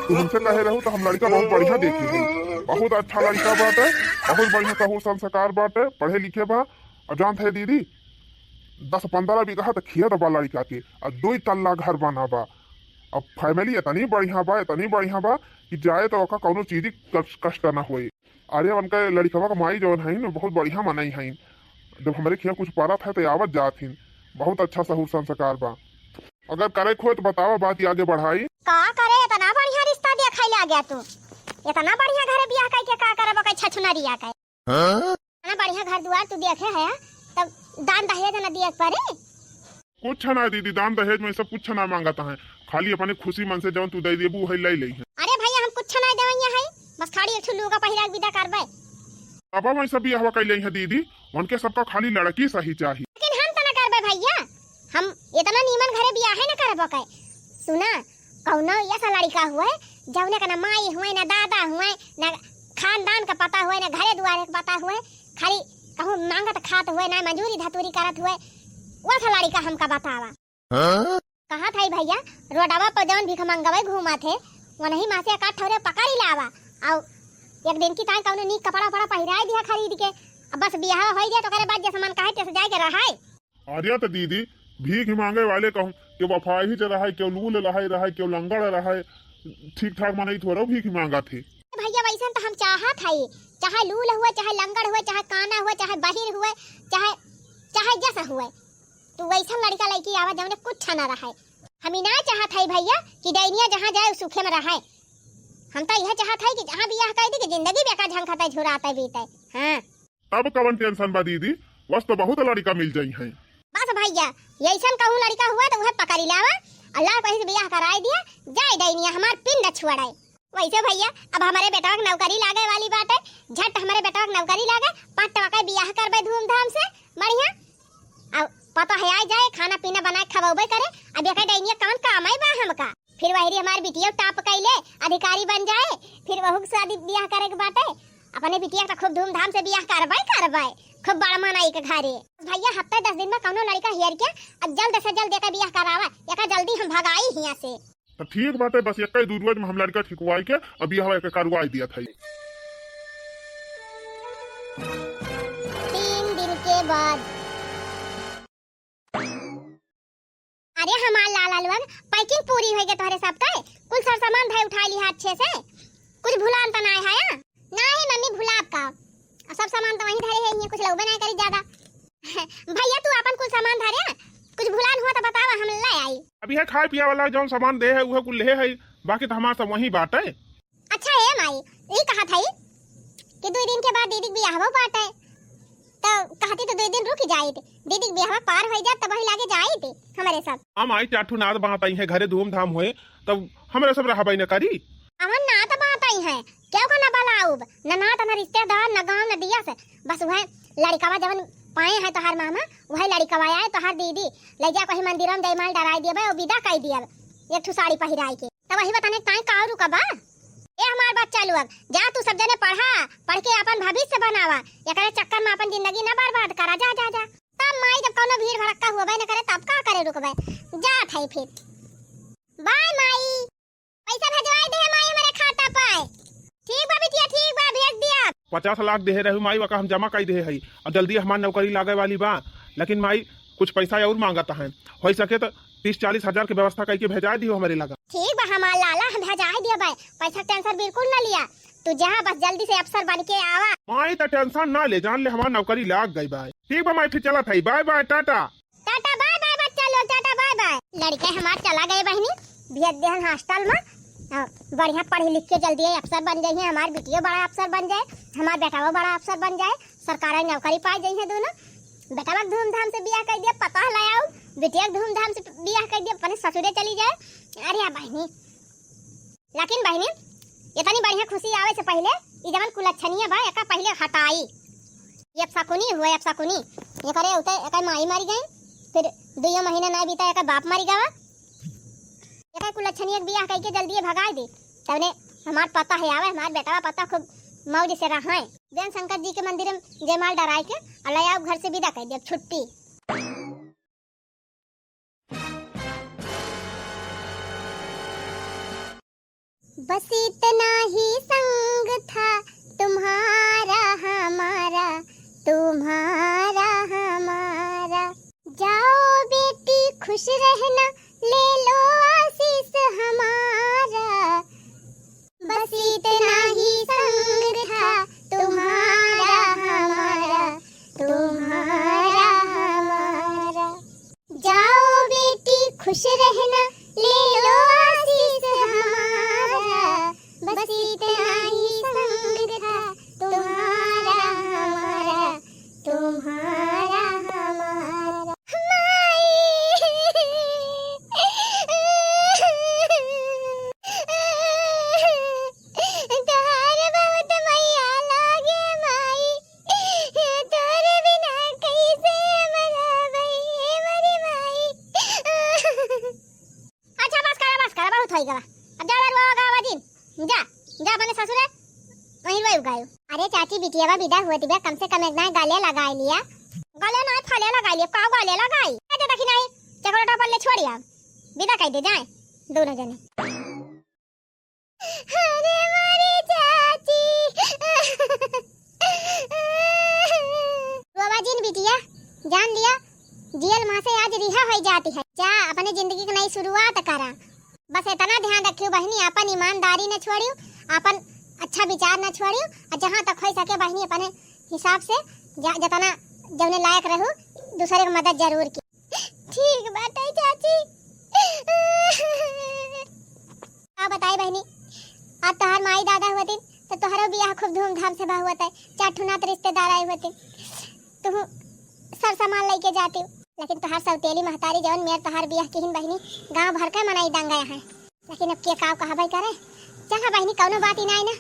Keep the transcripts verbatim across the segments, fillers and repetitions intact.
तू हमसे कहे रहू तो हम लड़का बहुत बढ़िया देखे हई, बहुत अच्छा लड़का बाटे, बहुत बढ़िया सहूर संस्कार बाटे, पढ़े लिखे बा। अब जानत है दीदी, दस पन्द्रह बीघा तो खेत बा लड़का के, और दुई तल्ला घर बना बा। अब family इतनी बढ़िया बा, इतनी बढ़िया बा कि जाए तो ओका कौनो चीज कष्ट, कष्ट ना होए। अरे उनके लड़कवा के माई जौन हईन बहुत बढ़िया मनई हईन, जब हमरे खिया कुछ परत है तो आवत जात हिन। बहुत अच्छा सहूर संस्कार बा। अगर करे के होए तो बतावा, बात आगे बढ़ाई। का करे, इतना बढ़िया रिश्ता देखे लागे तू, इतना बढ़िया घरे बियाह कइके का करब ओके छछुनरिया के? हाँ? इतना बढ़िया घर दुआर तू देखे है, तब दान दहेज न दिए के पड़े? कुछ ना दीदी, दान दहेज में सब कुछ ना मांगत है, खाली अपने खुशी मन से जौन तू दे देबू है ले ले है। अरे भैया, हम कुछ ना देवइया है, बस खाली एक ठो लुगा पहिरा के विदा करबे। अब हम सब बियाहवा कैले है दीदी, उनके सबका खाली लड़की सही चाही। लेकिन हम त ना करबे भैया, हम इतना नीमन घरे बियाहे ना करबो के। सुना, कौनो ऐसा लड़का हुए जौने का ना माई हुए, ना दादा हुए, ना खानदान का पता हुए, ना घरे दुआरे का पता हुए, खाली कहूँ मांगत खात हुए, ना मजूरी धतूरी करत हुए, वैसा लड़का हमका बतावा। हाँ? कहा था भैया, रोडवा पर जौन भीख मंगवे घूमा थे, वनही मा से एकाध ठौरे पकड़ ही लावा, और एक दिन की ताई कौनो नीक कपड़ा उपड़ा पहिराए दिया खरीद के, अब बस बियाह हो जाए तो ओकरे बाद जैसे मन कहे तैसे जाए के रहाए। अरे तो दीदी, भीख मांगे वाले कहूँ के वफाही च रहे, केहू लूल लहाई रहे, केहू लंगड़ रहे, ठीक ठाक मनई थोड़ा भीख मांगा थे। भैया, वैसन तो हम चाहत हई, चाहे लूल हुए, चाहे लंगड़ हुए, चाहे काना हुए, चाहे बहिर हुए, चाहे, चाहे जस हुए, तू वैसन लड़का लड़की आवा जौने कुछ ना रहे। हम ई ना चाहत हई भैया कि डैनिया जहाँ जाए उ सुखे में रहे। हम तो यह चाहत हई कि जहाँ बियाह कर दी कि जिंदगी बेकार झंखते झुराते बीते। हाँ। तब कवन tension बा दीदी, वस तो बहुत लड़का मिल जाई हैं। बस भैया, यैसन कहूँ लड़का हुआ तो वह पकड़ी लावा, अल्लाह कहीं से बियाह कराए दिया, जाए डैनिया हमार पिंड छुअड़ाए। वैसे भैया, अब हमरे बेटवा के नौकरी लागे वाली बाटे, झट हमरे बेटवा के नौकरी लागे, पटवा के बियाह करबे धूमधाम से, बढ़िया। अब पता है आ जाए, खाना पीना बना के खवबे करे, अब ये डैनिया कौन काम आई बा हमका? फिर वही हमार बिटिया top कैले अधिकारी बन जाए, फिर वहू के शादी बियाह करे के बाटे। अपने बिटिया का खूब धूमधाम से बियाह करबे करबे, खूब बड़ मनाई के घरे। भैया, हफ्ते दस दिन में कौनो लड़का हेर के अब जल्द से जल्द एकर बियाह करावा, एकर जल्दी हम भगाई हियां से। तो ठीक बाटे, बस एक ही दू रोज में हम लड़का ठिकवाई के अब बियाह के करवाई दिया था। तीन दिन के बाद। अरे हमार लाला लोग, packing पूरी होइ गए तोहरे सब के? कुल सर सामान धए उठा लिहा अच्छे से, कुछ भुलान त नाय है? नहीं मम्मी, भुलाब का, सब सामान तो वहीं धरे है, हियां कुछ लउबे नहीं करी ज्यादा। भैया तू अपन कुल सामान धरे, कुछ भुलान हुआ तो बतावा, हम ले आई। अभी है खाए पिए वाला जौन सामान दे है उहे कुल ले है, बाकी तो हमार सब वहीं बाटे। अच्छा ए माई, ई कहत हई कि दुई दिन के बाद दीदी के बियाहवा बाटे, तो कहती तो दुई दिन रुक जाइत, दीदी के बियाहवा पार होइ जात तब वही लागे जाइत हमरे सब। हम आई चार ठू नात बात आई है घरे धूमधाम होए, तब हमरे सब रहबे न करी। अमन नात बात आई है, केहू का न बलाउब, न नात, न रिश्तेदार, न गाँव, न दिया से, बस वह लड़िकवा जवन पाए हैं तोहार मामा, वह लड़िकवा आए तोहार दीदी, ले जा कहीं मंदिरवा में जयमाल डराई दियबे और विदा कई दियब एक ठू साड़ी पहिराई के। तब वही बताने ताई का रुकबा? ए हमार बच्चा लोग, जा तू सब जने पढ़ा, पढ़ के अपन भविष्य बनावा, एकरे चक्कर में अपन जिंदगी न बर्बाद करा, जा, जा, जा। तब माई जब कौनो भीड़ भड़क्का हुआ न करे, तब का करे रुकबे? जात है फिर। बाय माई। पैसा भेजवाई दे माई हमरे खाता पे। ठीक बा बिटिया, ठीक बा, भेज दिया। पचास लाख देहे रहू माई, वका हम जमा कई देहे हई, और जल्दी हमार नौकरी लागे वाली बा, लेकिन माई कुछ पैसा और मांगत हैं, हो सके तो तीस चालीस हजार के व्यवस्था करके भेजा दियो हमरे लगा। ठीक बा हमार लाला, हम भेजाए दियो बा, पैसा के tension बिल्कुल ना लिया, तू जहाँ बस जल्दी से अफसर बन के आवा। माई तो tension ना ले, जान ले हमार नौकरी लाग गई बा। ठीक बा माई, फिर चलत है, bye bye, tata. Tata bye bye बच्चा लोग, टाटा बाय बाय। लड़के हमार चला गए बहिनी, भेज देहन hostel में। अ, बढ़िया पढ़ लिख के जल्दी अफसर बन जाइए, हमार बिटियो बड़ा अफसर बन जाए, हमार बेटाओ बड़ा अफसर बन जाए, सरकारी नौकरी पा जाइए दोनों। बेटावा के धूमधाम से बियाह कर दिया, पता लायाऊ, बिटिया के धूमधाम से बियाह कर दिया, अपने ससुरे चली जाए। अरे बहिनी, लेकिन बहिनी, इतनी बढ़िया खुशी आवे से पहिले ई जवन कुलच्छनिया बा, एका पहिले हटाई। ये अपशकुनी हुए, अपशकुनी। एकरे उते एकर माई मरी गई, फिर दुइयो महीना ना बीता, एकर बाप मरी गवा। एकर कुलच्छनिया के बियाह कइके जल्दी भगाई दे, तवने हमार पता है आवे, हमार बेटवा पता खूब मौज से रहे। जन शंकर जी के मंदिर में जयमाल डराई के और ले आओ घर से विदा कर दे, अब छुट्टी। बस इतना ही संग था तुम्हारा हमारा, तुम्हारा हमारा। जाओ बेटी खुश रहना, ले लो आशीष हमारा। बस इतना ही संग था तुम्हारा हमारा, तुम्हारा हमारा। जाओ बेटी खुश रहना, ले लो आशीष हमारा। बस इतना ही संग था तुम्हारा हमारा, तुम्हारा हमारा। माई, तोहार बहुत मया लागे माई, तोरे बिना कैसे हम रहबै, हे मोरी माई। अच्छा, बस करा, बस करा, बहुत होइ गवा। अब जा, लड़ुआ गावा जिन, जा, जा अपने ससुरे, वहीं रोए गायो। अरे चाची, बिटियावा विदा हुआ दिबा, कम से कम एक नाई गले लगाए लिया। गले नाई, फले लगाए लिया, का गले लगाई? ए, दे देखी नाई, चकोटा पर ले छोड़ी, अब विदा कइ दे जाए दोनों जने। अरे मोरी चाची। रोवा जिन बिटिया, जान लिया, जियल माँ से आज रिहा होइ जाती है। जा, अपने जिंदगी की नई शुरुआत करा। बस इतना ध्यान रखियो बहिनी, अपन ईमानदारी न छोड़ियो, अपन अच्छा विचार न छोड़ियो, और जहाँ तक होइ सके बहिनी अपने हिसाब से जा, जतना जौने लायक रहू, दूसरे के मदद जरूर की। ठीक बाटे चाची। का बताई बहिनी, अब तोहार माई दादा होतिन तो तोहरो बियाह खूब धूमधाम से भा होतै, चार ठो नात रिश्तेदार आए होतिन, तुहू सर सामान लइके जातिउ। लेकिन तोहार सौतेली महतारी जौन मेर तोहार बियाह किहिन बहिनी, गाँव भर के मनई दंग है। लेकिन अब के काव कहबै करे, चाहा बहिनी कौनो बात ही नाई ना,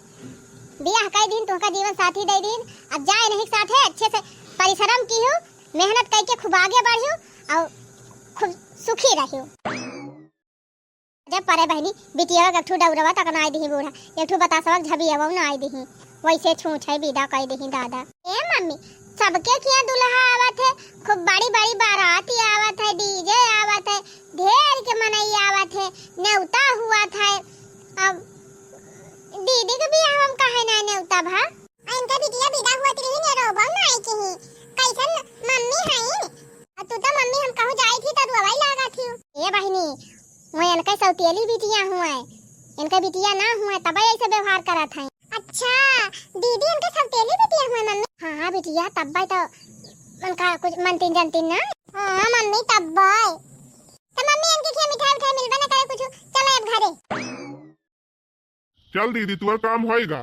बियाह कइ दिन, तुहका जीवन साथी दइ दिन, अब जाए नहीं साथे अच्छे से परिश्रम किहू, मेहनत कइके खूब आगे बढ़ियो और खूब सुखी रहियो। जब परे बहिनी, बिटिया के एक ठो दौरवा तक नाई दिही बूढ़ा, एक ठो बतासवा झबियावा नाई दिही, वैसे छूछ है विदा कइ दिही दादा। ए मम्मी, सबके किया दुल्हा आवत है, खूब बड़ी बड़ी बाराती आवत है, डीजे आवत है, ढेर के मनई आवत है, नेउता हुआ था। अब दीदी के बियाह हम काहे ना नेउता भा? आ इनका बिटिया विदा हुआ रही ने रोबो ना आई किही। कैसन मम्मी हईन? आ तू तो मम्मी हम कहूँ जाई थी तो रोवाई लागा थी। ए बहिनी, वो इनके सौतेली बिटिया हुआ है, इनके बिटिया ना हुआ है तब ऐसे व्यवहार करत है। अच्छा, दीदी इनके सौतेली बिटिया हुआ है मम्मी? हाँ, हाँ बिटिया, तब तो उनका कुछ मनतीन जनतीन ना। हाँ मम्मी, तब तो मम्मी इनके खिया मिठाई उठाई मिलबा ना करे कुछ। चलो अब घरे। चल दीदी, तुअर काम होइगा।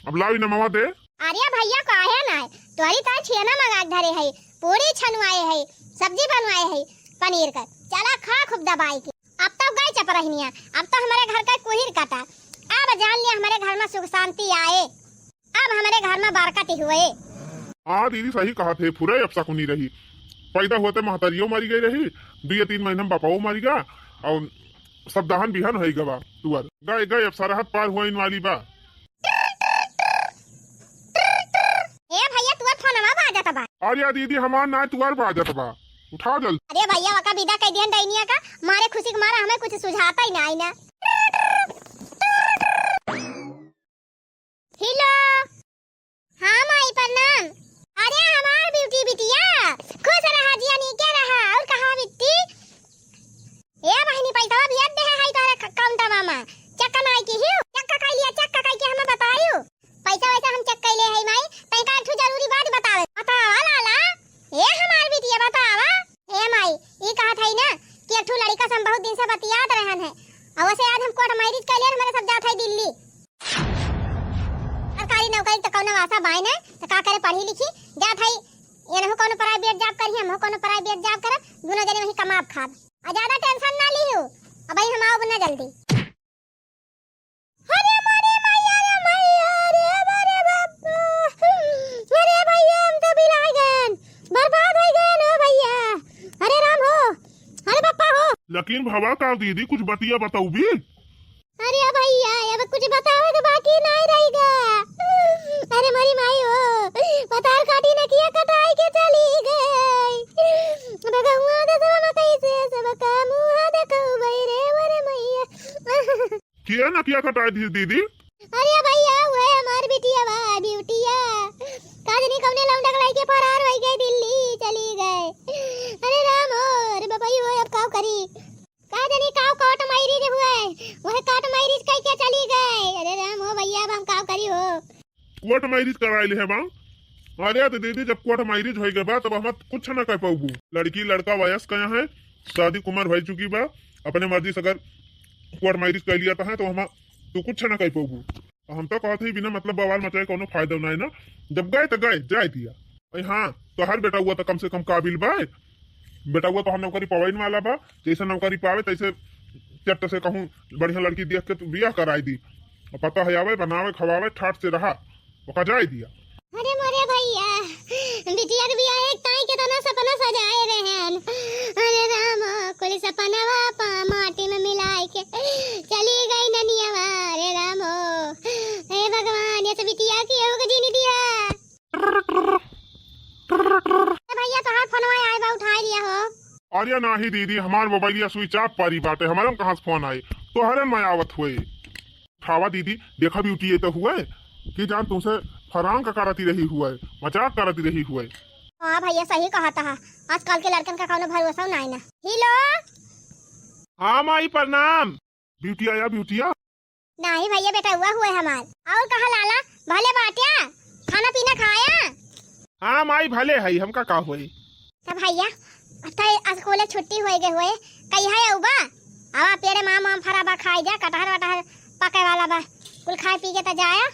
अब लाओ ई नमवा दे। अरे भैया, काहे ना? तोरी तो छेना मंगा के धरे है, पूरी छनवाए है, सब्जी बनवाए है पनीर का। चला खा खूब दबाई के। अब तो गई चपरहनिया, अब तो हमरे घर का कुहिर कटा। अब जान लिया हमरे घर में सुख शांति आए, अब हमरे घर में बरकत हुए। हाँ दीदी, सही कहत है, फुरे अपशकुनी रही। पैदा होते महतरियो मरी गई रही, दुए तीन महीना में बापाओ मरी गा, और सब दहन बिहन होई गवा तुअर। गए गए अब सरहद पार होइन वाली बा। ए भैया, तुअर फोनवा बाजत बा। अरे दीदी, हमार ना, तुअर बाजत बा, उठा जल्दी। अरे भैया, वका विदा कइ दिहन डैनिया का, मारे खुशी के मारा हमें कुछ सुझाता ही ना आई ना। हेलो। हाँ माई, प्रणाम। अरे हमार ब्यूटी बिटिया, खुश रहा, जिया नीके रहा। और कहाँ बिट्टी? ए बहिनी, पैसवा भेज दे है तोहरे क-, account मा। चेक नाई किहियो? चेक कइ लिया, चेक कइ के हमें बताइयो। पैसा वैसा हम चेक कइ ले है माई, तैका एक ठो जरूरी बात बतावे। बतावा लाला, ए हमार बिटिया बतावा। ए माई, ई कहत हई ना कि एक ठो लड़िका से हम बहुत दिन से बतियात रहन है, और वैसे आज हम court marriage कइ लेन, हमरे सब जात है दिल्ली। सरकारी नौकरी तो कौनो आशा बाय ना, तो का करे, पढ़ी लिखी, जात है, एनहू कौनो private job करी, हमहू कौनो private job करब, दुनो जने वहीं कमाब खाब। आ ज्यादा tension ना लिहू, अब हम आउब ना जल्दी। अरे मोरे मैया रे मैया, अरे मोरे बापा, अरे भैया हम तो बिलाय गएन, बर्बाद होइ गएन हो भैया, अरे राम हो, अरे बापा हो। लेकिन भवा का दीदी कुछ बतिया बतउबी? अरे भैया, अब कुछ बतावे के बाकी नाई रहि गा। अरे मोरी माई हो, पतार काटी न किया कटाई के चली गई। अब गहुआ दसवा में कैसे सबका मुँह देखउबै रे मोरे मैया। किया नकिया कटाई दी दीदी? अरे भैया, उहे हमार बिटिया बा, बिटिया। का जानी कौने लौंडा के लइके फरार होइ गए, दिल्ली चली गए। अरे राम हो, अरे बबई हो, अब का करी? का जानी का court marriage हुए, उहे court marriage कइके चली गए। अरे राम हो भैया, अब हम का करी हो? Court marriage कराए ले है बा? अरे तो दीदी, जब court marriage होइ गए बा, तब हम कुछ ना कर पाऊबू। लड़की लड़का वयस्क आया है, शादी की उम्र होइ चुकी बा, अपने मर्जी से अगर court marriage कर लिया तो है, तो हम तू कुछ ना कर पाऊबू। हम तो कहत ही, बिना मतलब बवाल मचाए कोनो फायदा ना है ना। जब गए तो गए, जाए दिया। अरे हाँ, तोहार बेटउआ तो कम से कम काबिल बा। बेटउआ तो हम नौकरी पावे वाला बा, जैसे नौकरी पावे तैसे चट्ट से कहूँ बढ़िया लड़की देख के तू बियाह कराई दी। और पता है आवे, बनावे, खवावे, ठाट से रहा, ओका जाए दिया। अरे मोरे भैया, बिटिया के बियाह एक ताई के तना सपना सजाए रहन। अरे राम, कुल सपनवा पा माटी में मिलाए के चली गई ननियावा। अरे राम, हे भगवान, ये सब बिटिया की हो के जीनी दिया। ए भैया, तोहार फोनवा आए बा, उठाई लिया हो। अरे नाही दीदी, हमार मोबाइलिया switch off परी बाटे, हमारे में कहाँ से फोन आई? तोहरे में आवत हुए। उठावा दीदी, देखा beauty ये तो हुए कि जान तुमसे फरांक करती रही हुए, मजाक करती रही हुए। हाँ भैया, सही कहत हा, आजकल के लड़कन का कौनो भरोसा नाई ना। हेलो। हाँ माई, प्रणाम। बिटिया या बिटिया। नाही भैया, बेटउआ हुए हमार। और कहा लाला, भले बाट्या, खाना पीना खाया? हाँ माई, भले है, हमका का होई। तब भैया, अब तो स्कूल छुट्टी होए गए हुए, कहिया अउबा? आवा पेड़े में आम वाम फरा बा, खाई जा, कटहर वटहर पके वाला बा, कुल खाए पी के त जाया।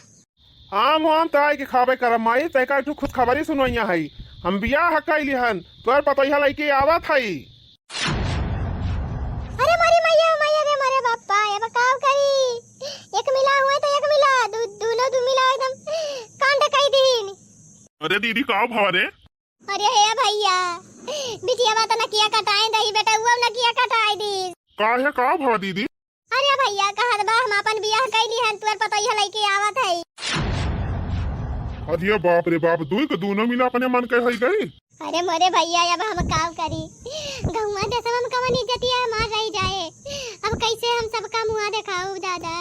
आम वाम त आए के खाबे करब माई, तैका एक ठो खुशखबरी सुनवैया है। हम बियाह कइली हन, तोर पतोहिया लइके आवत हई। अरे मोरी मैया, मैया रे मोरे बाप्पा, अब काव करी? एक मिला हुए तो एक मिला, दू, दूनो दू मिला एकदम कांड कई दीन। अरे दीदी, काव भवा रे? अरे हे भैया, बिटिया बा त नकिया कटाए दही, बेटउआ नकिया कटाए दी। काहे, काव भवा दीदी? अरे भैया, कहत बा हम आपन बियाह कइली हन, तुअर पतोहिया लइके आवत है। अरे बाप रे बाप, दुई के दूनो मिला अपने मन के हई गई। अरे मोरे भैया, अब हम काव करी? गहुआ देशवा में कवन इज्जतिया हमार रह जाए? अब कैसे हम सबका मुँह देखाऊ दादा?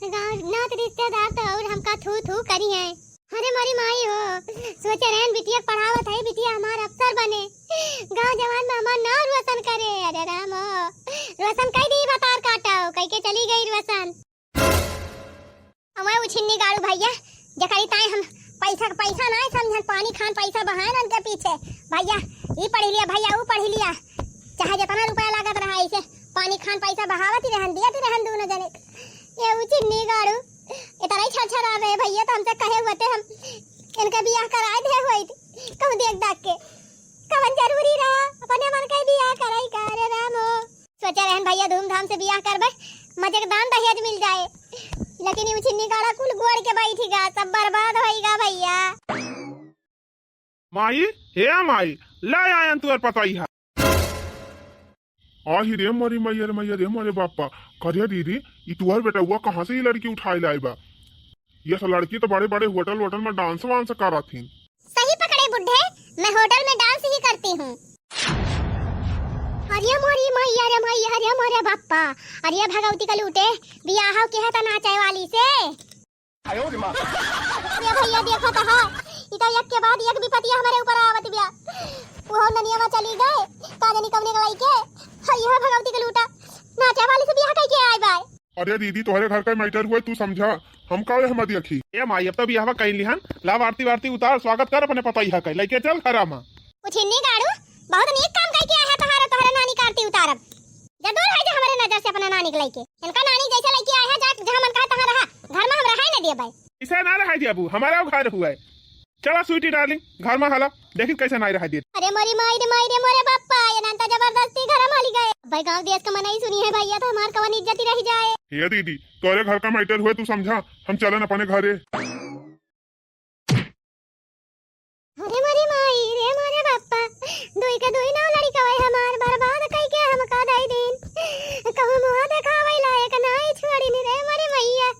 गाँव नात रिश्तेदार तो और हमका थू थू करी हैं। अरे मोरी माई हो, सोचे रहन बिटिया के पढ़ावत है, बिटिया हमार अफसर बने, गाँव जवान में हमार नाव रोशन करे। अरे राम हो, रोशन कई दी भतार काटो, कई के चली गई रोशन। हमारे उछिन्नी गाड़ू भैया, जकरी ताई हम पैसा के पैसा ना समझन, पानी खान पैसा बहाए उनके पीछे। भैया ई पढ़ लिया, भैया वो पढ़ लिया, चाहे जितना रुपया लागत रहा, ऐसे पानी खान पैसा बहावत ही रहन, दियत ही रहन दोनों जने। ये उछिन्नी गाड़ू इतना ही छरछरा रहे भैया, तो हमसे कहे हुए थे हम इनका बियाह कराए दे हुए थे, कहूँ देख दाख के कवन जरूरी रहा अपने मन का बियाह कराई का। अरे राम हो, सोचे रहन भैया धूमधाम से बियाह करबे, मजे के दान दहेज मिल जाए, लेकिन ये उछिन्नी गाड़ा कुल गोड़ के बैठी गा, सब बर्बाद होई गा भैया। माई, हे माई, ले आयन तुअर पतोहिया। आही रे मोरी मैया रे, मैया रे मोरे बापा। करिया दीदी, ई तुअर बेटउआ कहाँ से ई लड़की उठाए लाए बा? ये सब लड़की तो बड़े बड़े होटल वोटल में डांस वांस करत हिन। सही पकड़े बुड्ढे, मैं होटल में डांस ही करती हूँ। अरे मोरी मैया रे मैया रे मोरे बापा, अरे भगवती का लूटे, बियाह के है त नाचे वाली से। अरे भैया देखा तो है, ई तो एक के बाद एक विपतिया हमारे ऊपर आवत बिया। वो ननिया में चली गए, का जानी कवने के लइके। हाँ, यह भगवती के लूटा, नाचे वाली से बियाह कइके आए बाय। अरे दीदी, तोहरे घर का मैटर हुए, तू समझा, हम का हम देखी। ए माई, अब तो बियाहवा कइली हन, लाव आरती वारती उतार, स्वागत कर अपने पतोहिया के, लइके चल घरा में। उछिन्नी गाड़ू, बहुत नीक काम कइके आया है तोहरा, तोहरे नानी का आरती उतारब। जा दूर है जा हमारे नजर से अपना नानी के लइके। इनका नानी जैसे लइके आया है, जा जहाँ मन कहा तहाँ रहा, घर में हम रहा ही न दिए भाई। इसे ना रहा दिया बू, हमारा घर हुआ है। चला sweetie darling, घर में हला, देखी कैसे नाई रहा दे। अरे मोरी माई रे माई रे मोरे बापा, ये नान तो जबरदस्ती घर में हली गए। भाई गांव देश का मनई सुनी है भैया, तो हमार कवन इज्जत ही रह जाए। हे दीदी, तोरे घर का मैटर हुए तू समझा, हम चलन अपने घरे। अरे मोरी माई रे मोरे बापा, दुई के दुई नौ लड़का है हमार, बर्बाद कई के हमका दई दिन। कहूँ मुँह देखावे लायक नाई छोड़ी रे मोरी मैया।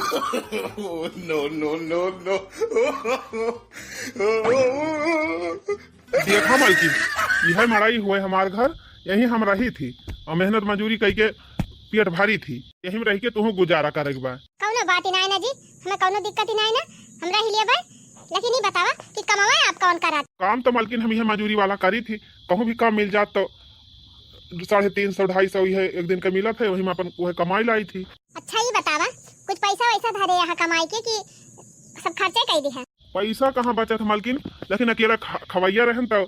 No, no, no, no। देखा मालकिन, यह मड़ई हुए हमार घर, यही हम रही थी और मेहनत मजूरी कई के पेट भरी थी, यही में रह के तुहूँ गुजारा करे के बा। कौनो बात ही नाय ना जी, हमें कौनो दिक्कत ही नाय ना, हम रह लेबे। लेकिन ई बतावा कि कमावा आप कौन करत? काम तो मलकिन हम यह मजूरी वाला करी थी, कहूँ भी काम मिल जात तो साढ़े तीन सौ, ढाई सौ यह एक दिन का मिलत है, वही में अपन वह कमाई लाई थी। अच्छा, ई बतावा, कुछ पैसा वैसा धरे यहाँ कमाई के कि सब खर्चे कई दिहा? पैसा कहाँ बचत है मलकिन, लेकिन अकेला ख-, खवैया रहन तो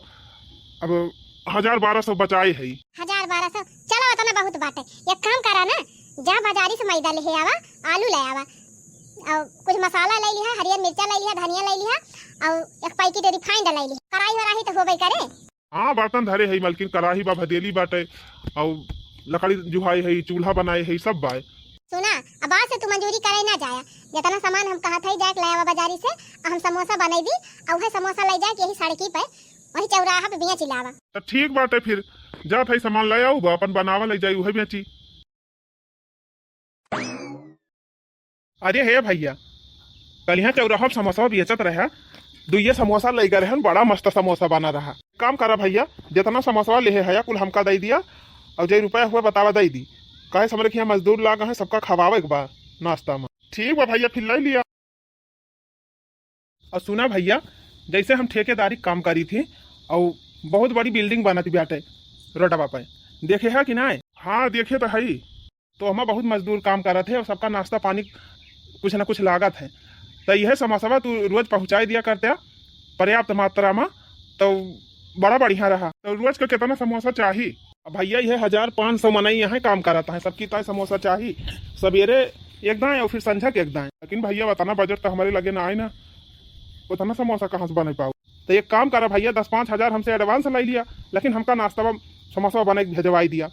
अब हजार बारह सौ बचाए है। हजार बारह सौ? चलो, उतना बहुत बाटे। एक काम करा ना, जा बाजारी से मैदा ले आवा, आलू ले आवा, और कुछ मसाला ले लिहा, हरियर मिर्चा ले लिहा, धनिया ले लिहा, और एक पैकेट refined ले लिहा। कराही वराही तो होबे करे। हाँ, बर्तन धरे है मलकिन, कराही बा, भदेली बाटे, और लकड़ी जुहाई है, चूल्हा बनाए है, सब बाय। सुना, अब आज से तू मजूरी करे ना जाया, जितना सामान हम कहत है जाके ले आवा बाजारी से, आ हम समोसा बनाई दी, और वह समोसा ले जाके यही सड़की पे, वही चौराहा पे बेच लावा। तो ठीक बाटे, फिर जात है सामान ले आऊ बा, अपन बनावा ले जाई, उहे बेची। अरे हे भैया, कलिहा चौराहा पे समोसा बेचत रहा, दुइये समोसा ले गए रहन, बड़ा मस्त समोसा बना रहा। काम करा भैया, जितना समोसा ले है कुल हमका दे दिया, और जे रुपया हुआ बतावा दे दी, काहे से हमरे के यहाँ मजदूर लाग है, सबका खवावे के बा नाश्ता में। ठीक बा भैया, फिर ले लिया। और सुना भैया, जैसे हम ठेकेदारी काम करी थी, और बहुत बड़ी building बनत बाटे रोडवा पे, देखे है कि नाय? हाँ, देखे तो है। तो हमें बहुत मजदूर काम करत है और सबका नाश्ता पानी कुछ ना कुछ लागत है। तो यह समोसवा तू रोज पहुँचाई दिया करते पर्याप्त मात्रा में, तो बड़ा बढ़िया रहा। तो रोज का कितना समोसा चाही? अब भैया, यह हजार पाँच सौ मनई यहाँ काम करत है, सबकी ताई समोसा चाही, सवेरे एक दाएँ और फिर संझा के एक दाएँ। लेकिन भैया, उतना बजट तो हमारे लगे ना आए ना, उतना समोसा कहाँ से बने पाओ? तो एक काम करा भैया, दस पाँच हजार हमसे advance ले लिया, लेकिन हमका नाश्ता बा, समोसा बना के भेजवाई दिया।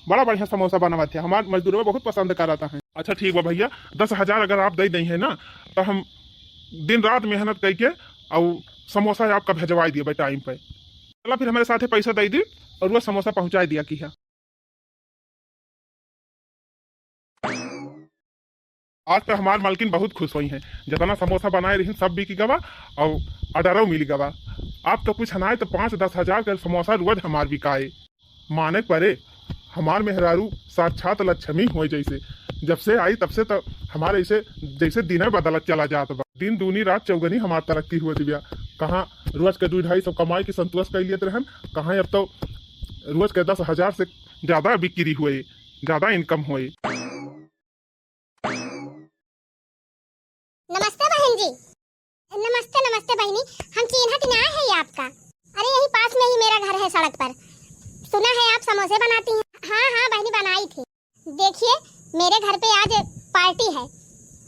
बड़ा बढ़िया समोसा बनावत है, हमार मजदूरवा बहुत पसंद करत है। अच्छा ठीक बा भैया, दस हजार अगर आप दे दें है ना, तो हम दिन रात मेहनत करके और समोसा आपका भेजवाई दिया भाई time पे। चला फिर हमारे साथे पैसा दे दी और वो समोसा पहुँचाई दिया किहा। आज तो हमार मालकिन बहुत खुश होई हैं, जितना समोसा बनाए रही सब बिक गवा और order मिल गवा। आप तो कुछ हनाए तो पाँच दस हजार के समोसा रोज हमार बिकाए। माने परे, हमार मेहरारू साक्षात लक्ष्मी होए जैसे। जब से आई तब से तो हमारे ऐसे जैसे दिन बदलत चला जात बा। दिन दूनी रात चौगनी हमार तरक्की हुए दिव्या। कहाँ रोज के दू ढाई सौ कमाई के संतोष कर लेते रहन, कहाँ अब तो रोज के दस हजार से ज्यादा बिक्री हुए, ज्यादा income हुए। नमस्ते बहन जी। नमस्ते, नमस्ते बहनी। हम चीन्हत ना है आपका। अरे, यही पास में ही मेरा घर है सड़क पर। सुना है आप समोसे बनाती हैं। हाँ, हाँ बहनी, बनाई थी। देखिए, मेरे घर पे आज party है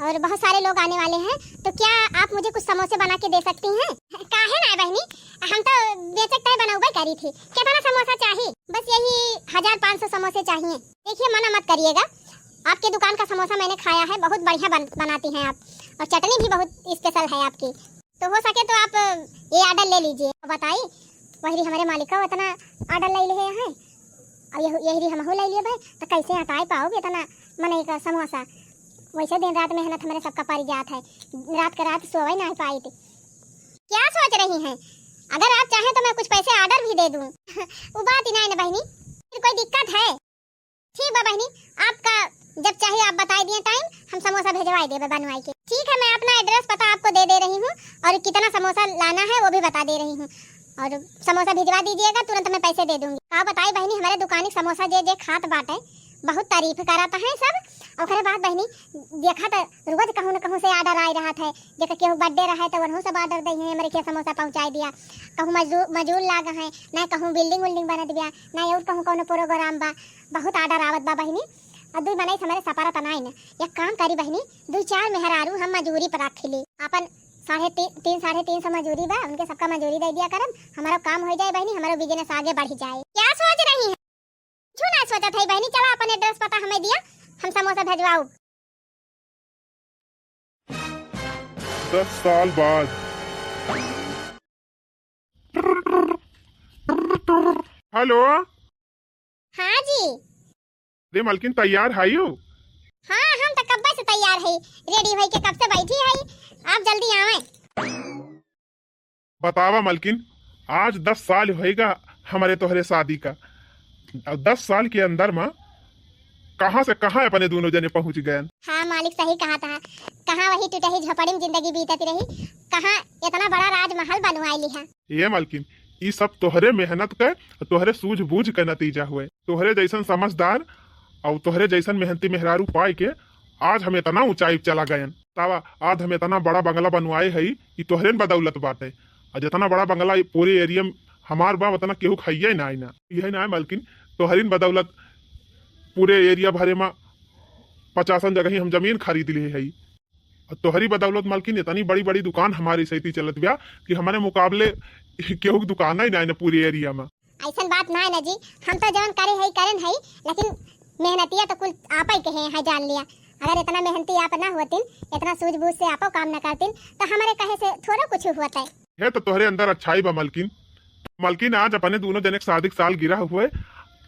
और बहुत सारे लोग आने वाले हैं, तो क्या आप मुझे कुछ समोसे बना के दे सकती हैं? काहे ना बहनी, हम तो बेचक तय बनौबे करी थी। कितना समोसा चाहिए? बस यही हजार पाँच सौ समोसे चाहिए। देखिए, मना मत करिएगा, आपके दुकान का समोसा मैंने खाया है, बहुत बढ़िया बन-, बनाती हैं आप, और चटनी भी बहुत special है आपकी। तो हो सके तो आप ये order ले लीजिए। बताई, वही हमारे मालिक का इतना order ले लिए हैं, अब यह, यही हमहू ले लिए भाई, तो कैसे हटाए पाओगे इतना मनई का समोसा? वैसे दिन रात मेहनत हमारे सबका पड़ जात है, रात का रात सोवे ना पाई थी। क्या सोच रही हैं? अगर आप चाहें तो मैं कुछ पैसे order भी दे दूं। वो बात ही नहीं ना बहनी, फिर कोई दिक्कत है? ठीक बा बहनी, आपका जब चाहे आप बताई दिए time, हम समोसा भेजवाई देबे बनवाई के। ठीक है, मैं अपना address पता आपको दे दे रही हूँ और कितना समोसा लाना है वो भी बता दे रही हूँ, और समोसा भिजवा दीजिएगा, तुरंत मैं पैसे दे दूंगी। का बताई बहनी, हमारे दुकानी समोसा जे जे खात बाटे बहुत तारीफ करत हैं सब। ओकरे बाद बहनी, देखा तो रोज कहूँ न कहूँ से order आए रहत है, जेकर केहू birthday रहे तो वनहू सब order दे हैं, हमरे के समोसा पहुँचाई दिया। कहूँ मजदूर, मजूर लाग हैं, ना कहूँ building उल्डिंग बनत बिया, ना और कहूँ कौनो program बा, बहुत order आवत बा बहिनी। और दुई मनई से हमरे सपरत नाई न। एक काम करी बहिनी, दुई चार मेहरारू हम मजूरी पर रख ली, अपन साढ़े तीन, तीन साढ़े तीन सौ मजूरी बा, उनके सबका मजूरी दे दिया करब, हमारा काम हो जाए बहिनी, हमारा business आगे बढ़ जाए। क्या सोच रही हैं? कुछ ना सोचत है बहिनी, चला अपन address पता हमें दिया, हम समोसा भेजवाऊ। दस साल बाद। हेलो। हाँ जी। अरे मलकिन, तैयार है यू? हाँ, हम तो कब्बे से तैयार है, ready होई के कब से बैठी है। आप जल्दी आवे। बतावा मलकिन, आज दस साल होएगा हमारे तोहरे शादी का। अब दस साल के अंदर में कहाँ से कहाँ अपने दोनों जने पहुँच गयन। हाँ मालिक, सही कहा था। कहाँ वही टुटही झोपड़ी में जिंदगी बीतत रही, कहाँ इतना बड़ा राजमहल बनवाई लिहा। ए मालकिन, ई सब तोहरे मेहनत के, तोहरे सूझबूझ के नतीजा हुए। तोहरे जैसन समझदार और तोहरे जैसन मेहनती मेहरारू पाए के आज हम इतना ऊंचाई चला गयन। तावा, आज हम इतना बड़ा बंगला बनवाए हई, ई तोहरे न बदौलत बाटे। और जितना बड़ा बंगला ई पूरे एरिया में हमार बा, उतना केहू खाइए ना आई ना। यही ना है मालकिन, तोहरिन बदौलत पूरे एरिया भरे में पचासन जगह ही हम जमीन खरीद लिए हई। और तोहरी बदौलत मालकिन इतनी बड़ी बड़ी दुकान हमारी सैती चलत बा कि हमारे मुकाबले केहू के दुकान ही ना है ना पूरे एरिया में। ऐसन बात ना है ना जी, हम तो जवन करे हई करेन हई, लेकिन मेहनतिया तो कुल आप ही के हैं, है जान लिया। अगर इतना मेहनती आप ना होतिन, इतना सूझबूझ से आपो काम न करतिन, तो हमारे कहे से थोड़ा कुछ होता है। है तो तोहरे अंदर अच्छाई बा मलकिन। मलकिन, आज अपने दोनों जने के शादी के साल गिरा हुए,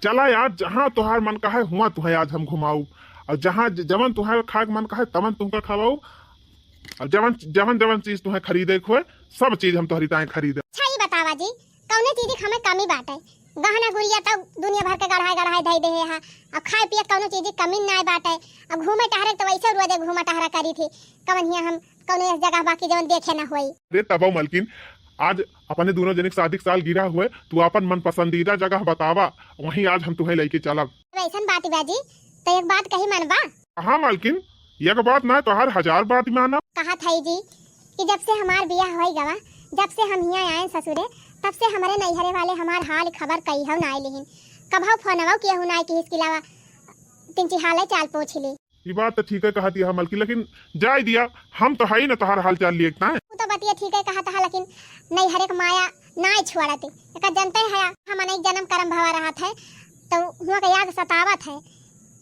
चला यार, जहाँ तोहार मन कहे हुआ तुहे आज हम घुमाऊ, और जहाँ ज-, जवन तुहे खाए के मन कहे तवन तुमका खवाऊ, और जवन जवन जवन चीज तुहे खरीदे के होए, सब चीज हम तोहरी ताए खरीदे। अच्छा, ई बतावा जी, कौने चीज के हमें कमी बाटे? गहना गुरिया तो दुनिया भर के गढ़ाए गढ़ाए धई देहे हा। अब खाए पिए कौनो चीज के कमी नाय बाटे। अब घूमे टहरे तो वैसे रोजे घूमा टहरा करी थी। कवन हिया हम कौनो एक जगह बाकी जवन देखे ना होई। अरे तबो मलकिन, आज अपने दोनों जने के शादी के साल गिरा हुए, तू अपन मन पसंदीदा जगह बतावा, वहीं आज हम तुहे लेके चलब। अब ऐसन बात बा जी, तो एक बात कही मनबा? हाँ मलकिन, एक बात ना, तोहार हजार बात मानब। कहत हई जी कि जब से हमार बियाह होई गवा, जब से हम हियाँ आए ससुरे, तब से हमरे नैहरे वाले हमार हाल खबर कहियो ना आए लिहिन। कबहु फोनवो केहू ना किहिस कि लावा तिनची हाल चाल पूछ ली। ई बात तो ठीक है कहत यह मलकिन, लेकिन जाए दिया, हम तो हई ना तोहार हाल चाल लिए ना। वो तो बतिया ठीक है कहत है, लेकिन नैहरे के माया ना छोड़ते। एका जनते है, हम अनेक जन्म कर्म भवा रहत है, तो हुआ के याद सतावत है।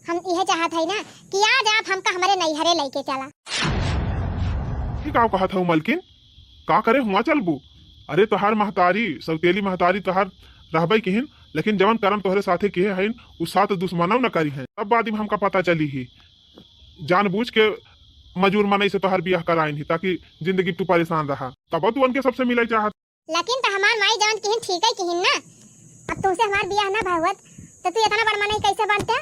हम इहे चाहत हई ना कि आज आप हमका हमरे नैहरे लेके चला। ई का कहत हऊ मलकिन? का करे हुआ चलबू? अरे तोहार महतारी, सौतेली महतारी तोहार रहबे किहिन, लेकिन जवन करम तोहरे साथे किहे हईन, उ साथ दुश्मनव न करी हैं। तब बाद में हमका पता चली ही। जानबूझ के मजूर मनई से तोहार बियाह कराइन ही, ताकि जिंदगी तू परेशान रहा। तब तू उनके सबसे मिले चाहत। लेकिन त हमार माई जवन किहिन ठीक है किहिन ना। अब तुमसे हमार बियाह ना भा होत, तो तू इतना बड़ मनई कैसे बनते?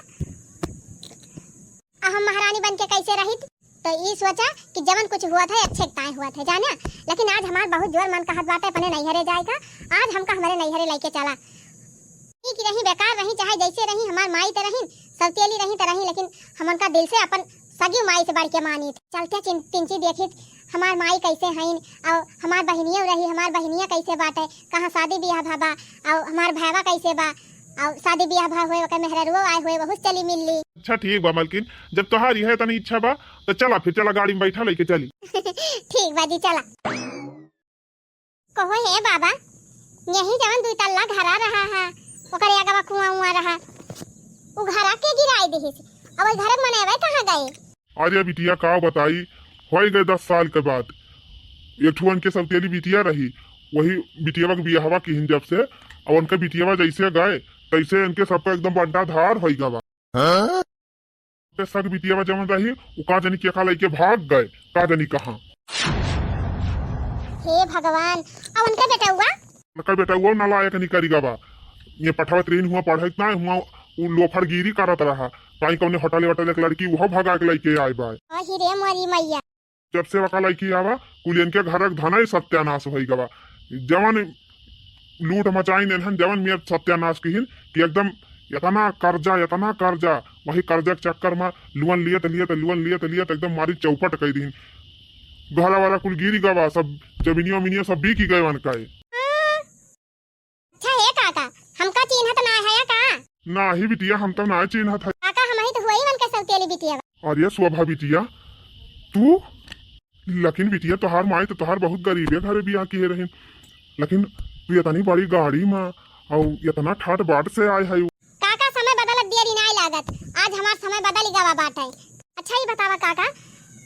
आ हम महारानी बन के कैसे रहित? तो ई सोचा कि जवन कुछ हुआ था, अच्छे के ताए हुआ था, जाने। लेकिन आज हमार बहुत जोर मन कहत बाटे अपने नैहरे जाए का। आज हमका हमारे नैहरे लेके चला। ई की रही, बेकार रही, चाहे जैसे रही, हमार माई तो रही, सौतेली रही तो रही, लेकिन हम उनका दिल से अपन सगी माई से बढ़ के मानित। चलते चिन-, तिनची देखित, हमार माई कैसे हईन, और हमार बहिनियो रही, हमार बहिनिया कैसे बाटे, कहाँ शादी बियाह भा बा, और हमार भैवा कैसे बा, और शादी बियाह भा हुए, ओकर मेहररुओ आए हुए, बहुत चली मिल ली। अच्छा ठीक बा मलकिन, जब तोहार यह तनी इच्छा बा, तो चला फिर, चला गाड़ी में बैठा लेके चली। ठीक बा जी, चला। कहो हे बाबा, यही जवन दुई तल्ला घरा रहा है, ओकरे आगवा कुआं उआं रहा, उ घरा के गिराई दिहिस? अब ओई घरे मनैवे कहाँ गए? अरे बिटिया का बताई, होई गए दस साल के बाद एक ठो उनके सौतेली बिटिया रही, वही बिटियावा के बियाहवा किहिन जब से, अब उनके बिटियावा जैसे गए तैसे इनके सबका एकदम बंटाधार होई गवा। हाँ? ते सग बिटियावा जवन रही, उ का जानी केका लइके भाग गए, का जानी कहाँ। हे भगवान, अब उनका बेटउआ? उनका बेटउआ नालायक निकरी गवा। ये पठावत रहीन हुआ पढ़त ना हुआ, उ लोफरगिरी करत रहा। कहीं कौने होटले वोटले के लड़की उहो भगा के लइके आए बा। अहि रे मोरी मैया। जब से वका लइके आवा, कुलियन के घर के धनई सत्यानाश होई गवा। जवन लूट मचाइन एनहन, जवन मेर सत्यानाश किहिन कि एकदम इतना कर्जा, इतना कर्जा, वही कर्जा के चक्कर में loan लियत, लियत, loan लियत, लियत एकदम मारी चौपट कई दिहिन। गहला वाला कुल गिरी गवा, सब जमीनिया उमीनिया सब बिकी गए वनका। अच्छा हे काका, हमका चिन्हत ना है का? नाही बिटिया, हम तो ना चिन्हत है। काका, हमही तो हुई वनके सौतेली बिटिया। अरे शोभा बिटिया, तू? लेकिन बिटिया, तोहार माई तो तोहार बहुत गरीबे घरे बियाह किहे रहिन, लेकिन तू इतनी बड़ी गाड़ी में और इतना ठाट बाट से आए है। काका, समय बदलत देरी नाय लागत, आज हमार समय बदल गवा बाटे। अच्छा, ई बतावा काका,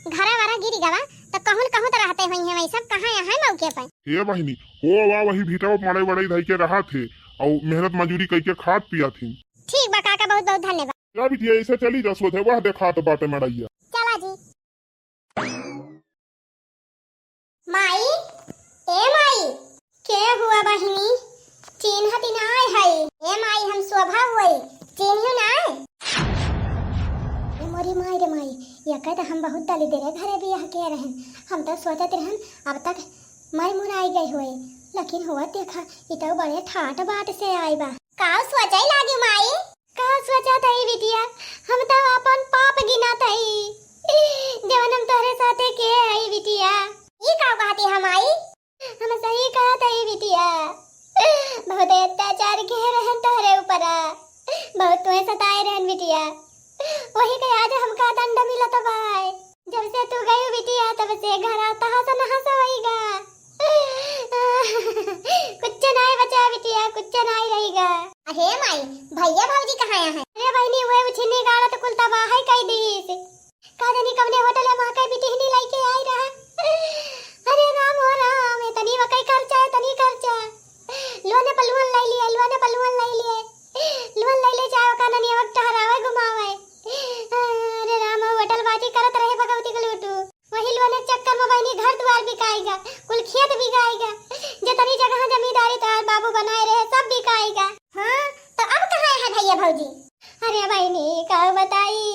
घरा वरा गिरी गवा, तो कहून कहूँ तो रहते होइहैं, वही सब कहाँ यहाँ मौके पे? हे बहिनी, हो वा वही भिटवा मड़ई वड़ई धई के रहत हे, और मेहनत मजूरी कई के खात पियत ही। ठीक बा काका, बहुत बहुत धन्यवाद। जा बिटिया, ऐसे चली जा, सोझे वह देखात बाटे मड़ैया। चला जी। माई, ए माई। के हुआ बहिनी? चिन्हत नाय है। ए माई, हम शोभा हुई, चिन्हू नाय। ए माई रे माई, यका त हम बहुत दलिदरे घरे बियाह के रहन। हम त सोचत रहन अब तक मर मुराई गए होए, लेकिन होत देखा, ई त बड़े ठाट बाट से आई बा। का सोचै लागी माई? का सोचत हई बिटिया, हम त अपन पाप गिनत हई, जवन हम तोहरे साथे के हई बिटिया। ई का कहती है माई? हम सही कहत हई बिटिया, बहुत अत्याचार किहे रहन तोहरे ऊपरा, बहुत तुहे सताए रहन बिटिया, वही के आज हमका दंड मिलत बाय। जब से तू गई बिटिया, तब से घरा तहस नहस होई गा। कुछ नाई बचा बिटिया, कुछ नाई रही गा। अरे माई, भैया भौजी कहाँ हैं? अरे बहिनी, वह उछिन्नी गाड़त कुल तबाह है कई दीस। का जानी कवने होटल में महकई बिटिहनी लइके आई रहा। अरे राम हो राम, एतनी वकई खर्चा, एतनी खर्चा। लोने पर लोन लइ लिए, लोने पर लोन लइ लिए। लोन लइ ले चाहे ओका ननिया वक टहरावे, घुमावे। अरे राम हो, होटल बाजी करत रहे भगवती के लूटू। वही लोने चक्कर में बहिनी घर दुआर बिकाएगा, कुल खेत बिकाएगा। जितनी जगह जमींदारी तोहार बाबू बनाए रहे, सब बिकाएगा। हाँ, तो अब कहाँ है भैया भौजी? अरे बहिनी, का बताई,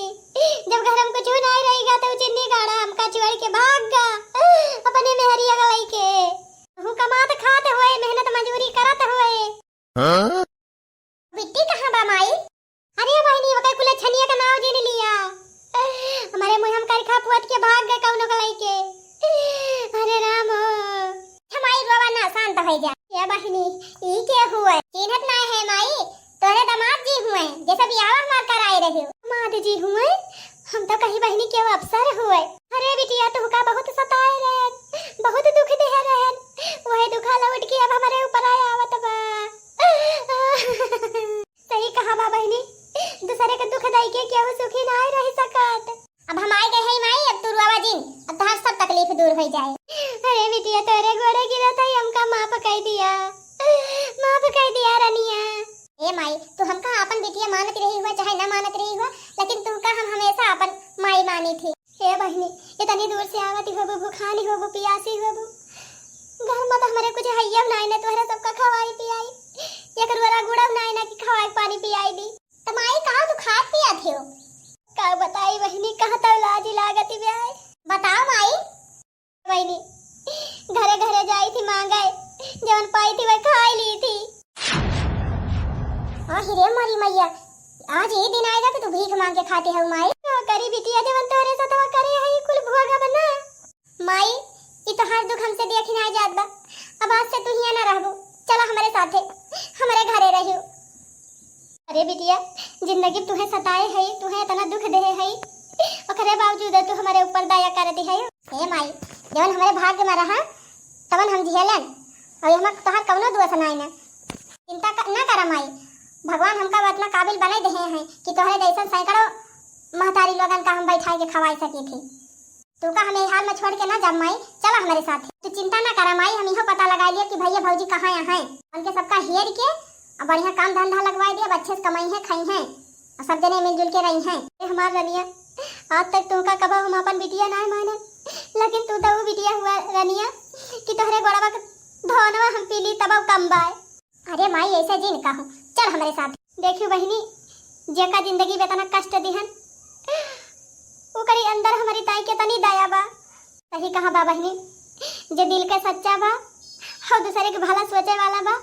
जब घर में कुछ नाई रही गा, तो चिन्नी गाड़ा हमका छोड़ के भाग गा, अपने मेहरिया का लइके। हूँ कमात खात हुए, मेहनत मजूरी करत हुए। हाँ? बिट्टी कहाँ बा माई? अरे बहिनी, ओकर कुल छनिया का नाव जिन लिया। हमारे मुँह हम कर खा पुअत के भाग गए कौनो का लइके। अरे राम हो। हमारी रोवा ना, शांत हो जा। ए बहिनी, ई के हुए? चिन्हत नाय है माई, तोहरे दामाद जी हुए, जैसे बियाह हमार कराए रहे हो। दामाद जी हुए? हम तो कही बहिनी के अफसर हुए। अरे बिटिया, तुहका बहुत सताए रहे, बहुत दुख दे रहे, वही दुखा लौट के अब हमारे ऊपर आया आवत बा। सही कहा बा बहिनी, दूसरे के दुख दई के केहू सुखी नाय रह सकत। अब हम आए गए हैं माई, अब तू रोवा जिन, अब तोहार सब तकलीफ दूर हो जाए। अरे बिटिया, तोरे गोड़े गिरत है, हमका माफ कर दिया, माफ कर दिया रनिया। ए माई, तू हमका आपन बिटिया मानत रही हुआ चाहे ना मानत रही हुआ, लेकिन तुमका हम हमेशा आपन माई मानी थी। हे बहिनी, इतनी दूर से आवत होबू, भुखानी होबू, पियासी होबू, घर में तो हमारे कुछ हैया नाई ना, तोहरा सबका खवाई पियाई, एक रोरा गुड़ा नाई ना कि खवाई पानी पियाई दी। त माई, कहाँ तू खात पियत हो? का बताई बहिनी, कहाँ तो लाज लागत बे। बताओ माई। बहिनी, घरे घरे जाई थी मांगे, जवन पाई थी वह खाई ली थी। आहि रे मोरी मैया, आज ये दिन आएगा कि तू भीख मांग के खाती हो माई। का करी बिटिया, जवन तोहरे साथ करे है कुल भोगब ना। माई, ई तोहार दुख हमसे देखी ना जात बा। अब आज से तू हियां ना रहबू, चला हमरे साथे, हमरे घरे रहियो। अरे बिटिया, जिंदगी तुहे सताए है, तुहे इतना दुख देहे है, ओकरे बावजूद तू हमरे ऊपर दया कर दी है। हे माई, जवन हमरे भाग्य में रहा, तवन हम झेलन, और एहमा तोहार कवनो दोष नाई ना। चिंता क-, ना करा माई, भगवान हमका इतना काबिल बनाई देहे हैं कि तोहरे जैसन सैकड़ों महतारी लोगन का हम बैठाई के खवाई सकी थी। तू का हमें हाल में छोड़ के ना जा माई, चला हमरे साथ। तू चिंता ना करा माई, हम इहो पता लगा लिया कि भैया भौजी कहाँ यहाँ हैं। उनके सबका हेर के अब बढ़िया काम धंधा लगवाई दिया, अब अच्छे से कमाई है, खाई है और सब जने मिलजुल के रही हैं। ए हमार रनिया, आज तक तू का कबो हम अपन बिटिया ना मानन, लेकिन तू तो वो बिटिया हुआ रनिया कि तोहरे गोड़वा के धोनवा हम पी ली तब कम बाय। अरे माई, ऐसे जिन कहो, चल हमरे साथ। देखियो बहिनी, जेका जिंदगी में इतना कष्ट दिहन, ओकरी अंदर हमारी ताई के तनी दया बा। सही कहा बा बहिनी, जे दिल के सच्चा बा, और दूसरे के भला सोचे वाला बा,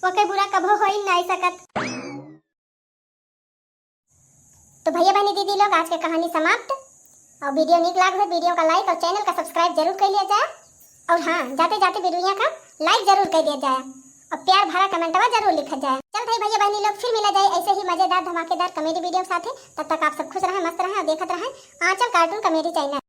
ओके बुरा कभो हो ही नहीं सकत। तो भैया बहनी दीदी लोग, आज के कहानी समाप्त। और video नीक लाग हो, video का like और channel का subscribe जरूर कर लिया जाए। और हाँ, जाते जाते video का like जरूर कर दिया जाए और प्यार भरा कमेंटवा जरूर लिखा जाए। चल भाई भैया बहनी लोग, फिर मिला जाए ऐसे ही मजेदार धमाकेदार comedy video के साथे। तब तक आप सब खुश रहें, मस्त रहें और देखत रहें आंचल cartoon comedy channel।